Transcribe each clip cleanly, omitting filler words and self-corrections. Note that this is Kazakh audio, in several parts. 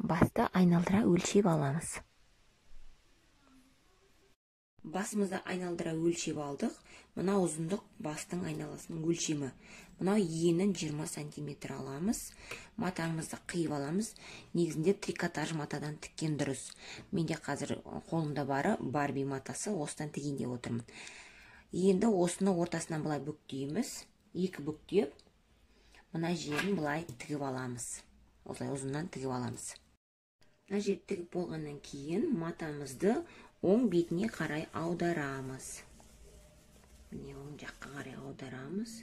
Басты айналдыра өлшеп аламыз. Басымызды айналдыра өлшеп алдық. Мына ұзындық бастың айналасының өлшемі. Мынау енін 20 сантиметр аламыз. Матамызды қиып аламыз. Негізінде трикотаж матадан тіккен дұрыс. Менде қазір қолымда бары Барби матасы, осыдан тігейін деп отырмын. Енді осыны ортасынан былай бүктейміз. Екі бүктеп, мына жерін былай тігіп аламыз. Осылай ұзыннан тігіп аламыз. Мына жерді тігіп болғаннан кейін матамызды оң бетіне қарай аударамыз. Міне, оң жаққа қарай аударамыз.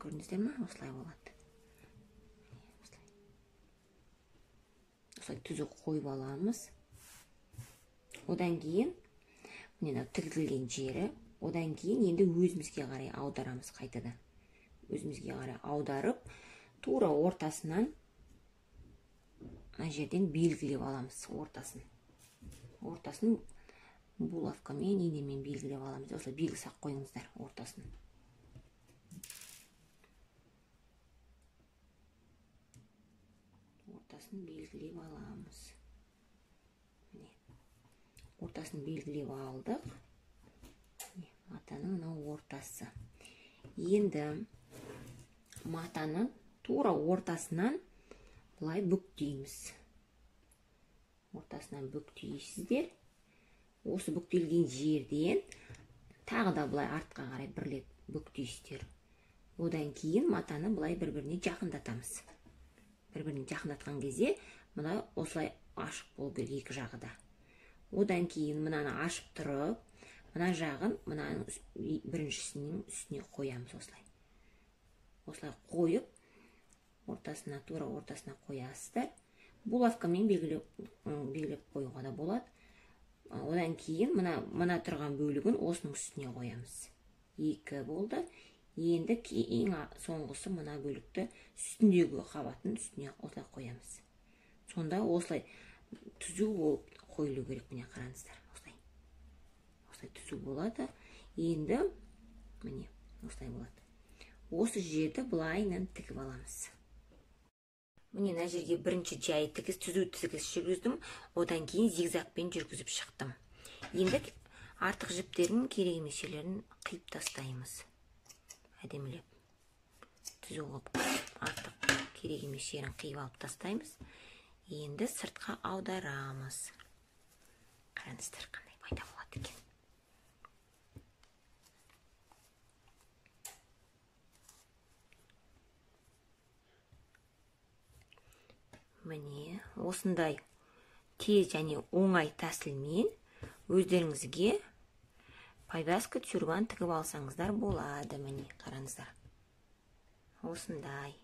Көрдіңіздер ме? Осылай болады. Осылай. Осылай түзу қойып аламыз. Одан кейін міне мынау тігілген жері. Одан кейін енді өзімізге қарай аударамыз қайтадан. Өзімізге қарай аударып, тура ортасынан мына жерден белгілеп аламыз ортасын. Ортасын булавкамен, инемен белгілеп аламыз. Осылай белгі сақ қойыңыздар ортасын. Ортасын белгілеп аламыз. Міне. Ортасын белгілеп алдық. Міне, матаның мынау ортасы. Енді матаны тура ортасынан былай бүктейміз. Ортасынан бүктейсіздер. Осы бүктелген жерден тағы да былай артқа қарай бір рет бүктейсіздер. Одан кейін матаны былай бір-біріне жақындатамыз. Бір-біріне жақындатқан кезде мына осылай ашық болу керек екі жағы да. Одан кейін мынаны ашып тұрып, мына жағын мынаның біріншісінің үстіне қоямыз осылай. Осылай қойып, ортасына, тура ортасына қоясыздар. Булавкамен белгілеп қоюға да болады. Одан кейін мына тұрған бөлігін осының үстіне қоямыз. Екі болды. Енді ең соңғысы мына бөлікті үстіндегі қабаттың үстіне осылай қоямыз. Сонда осылай түзу болып қойылу керек. Міне қараңыздар, осылай. Осылай түзу болады. Енді міне осылай болады. Осы жерді былайынан тігіп аламыз. Міне мына жерге бірінші жай тігіс, түзу тігіс жүргіздім. Одан кейін зигзагпен жүргізіп шықтым. Енді артық жіптерін, керек емес жерлерін қиып тастаймыз. Әдемілеп түзу қылып артық керек емес жерін қиып алып тастаймыз. Енді сыртқа аударамыз. Қараңыздар, қандай пайда болады екен. Міне, осындай тез және оңай тәсілмен өздеріңізге повязка тюрбан тігіп алсаңыздар болады. Міне, қараңыздар. Осындай.